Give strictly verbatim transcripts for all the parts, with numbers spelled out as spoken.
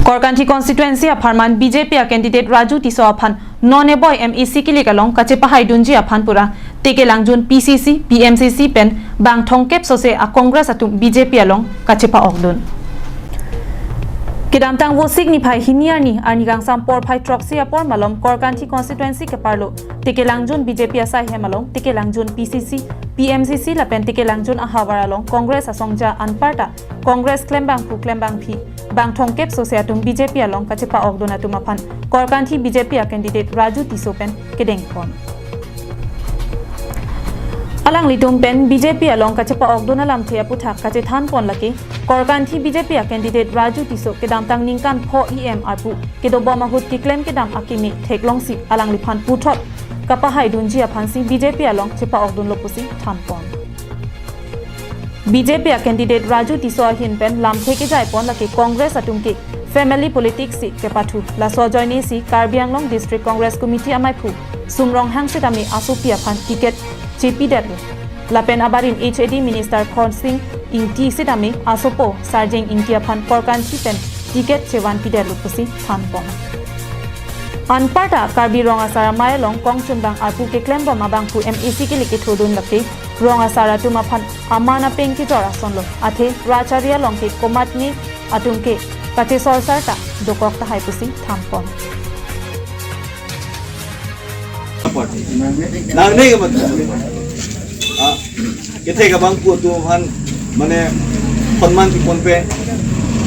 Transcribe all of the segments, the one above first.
Korkanthi constituency apharman B J P a candidate Raju Tisso aphan non eboi M A C kilik along kachepahaidunji aphan pura Tekelangjun P C C, P M C C pen bang thomkep sose a Congress atum B J P along kachepa-okdun. Kedamtang Vosik niphai hini arni, arni kangsam porphai throksi apor malom Korkanthi constituency keparlo Tekelangjun B J P asai hem along Tekelangjun P C C, P M C C lapen Tekelangjun ahavar along Congress asongja anparta Congress klembangphu klembangpi bang thomkep sose atum B J P along kachepa-okdun atum aphan Korkanthi B J P a candidate Raju Tisso pen kedengpon. Alanglitum pen B J P along kachepa-okdun alamthe aputhak kachethanpon lake Korkanthi B J P a candidate Raju Tisso kedamtang ningkan pho E M arpu kedobom ahut keklem kedam akimi theklongsi alangliphan puthot kapahaidunji aphansi B J P along chepa-okdunlo pusi thanpon. B J P a candidate Raju Tisso ahin pen lamthe kejaipon lake Congress atum ke family politics si kepathu. Laso ajoinesi Karbi Anglong District Congress Committee amaiphu Sum Ronghang sitame asopi aphan ticket chepidetlo. Lapen abarim H A D Minister Khorsing Engti sitame asopo Sarjeng Engti aphan Korkanthi pen ticket chevanpidetlo pusi thanpon. Anparta Karbi Rong Asar Amei along kongchunbang arpu keklembom abangphu M A C kilik kethodun lake Rong Asar atum aphan aman apeng kejor asonlo. Athe Rachari along ke komatne atum ke kachesorsar ta dokok tahai pusi thanpon. Nangne ke mat. Ah, kethe abangphu atum aphan mane Samman diponpe.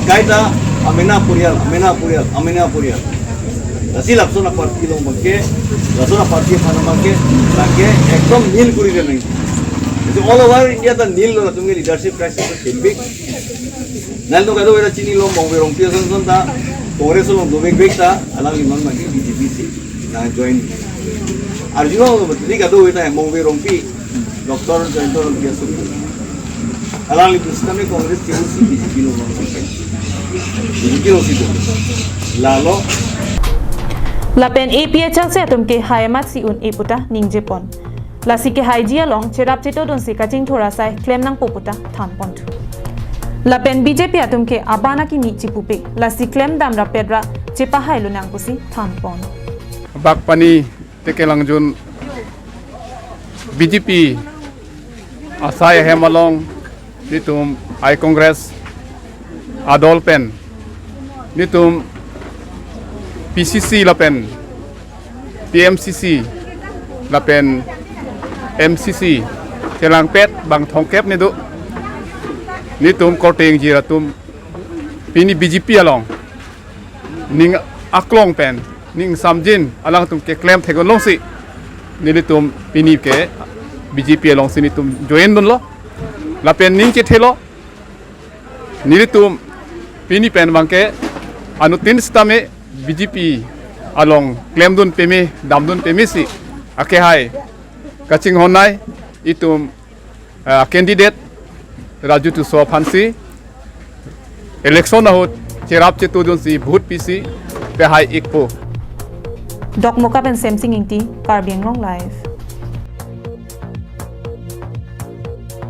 Kaita amena porial, amena porial, amena porial. Lasi lapuson a party along abangke, lapuson a party aphan abangke, abangke ekdom nil kori dun nangji. All over India ta nil lo, latum ke leadership crisis ta thepik. Nangtum kadokave ta chinilo, Mongve Rongpi ason ason ta Congress along dovekvek ta, alangli non abangke B J P si nangjoin. Arjulo, kadokave ta Mongve Rongpi, Doctor Jayanta Rongpi ason. Alangli pusitame Congress ke usi B J P along non. B J P alongsi do. Lalo. Lapen A P H L C atum ke hai amatsi un-e puta ningjepon. Lasi kehaiji along cherap chetodunsi kachingthur asai klem nangpo puta thanponthu. Lapen B J P atum ke aban akimi chipupe, lasi klemdam rapet ra chepahailo nang pusi thanpon. Bakpani Tekelangjun B J P asai ahem along nelitum I Congress adol pen nelitum P C C lapen P M C C lapen M C C chelangpet bang thomkep ni do. Nelitum korte ingjir atum pini B J P along ning aklong pen ning samjin alangtum keklem theklongsi nelitum pini ke B J P alongsi nelitum join dunlo. Lapen ning chethelo. Nelitum pini pen abangke anuttin sitame B J P along klemdun peme, damdun peme si akehai kachinghon nai. Itum, ah, candidate Raju Tisso aphansi election ahut cherap chetodunsi vote pisi pehai-ikpo. Dokmoka pen Semsing Ingti, Karbi Anglong Live.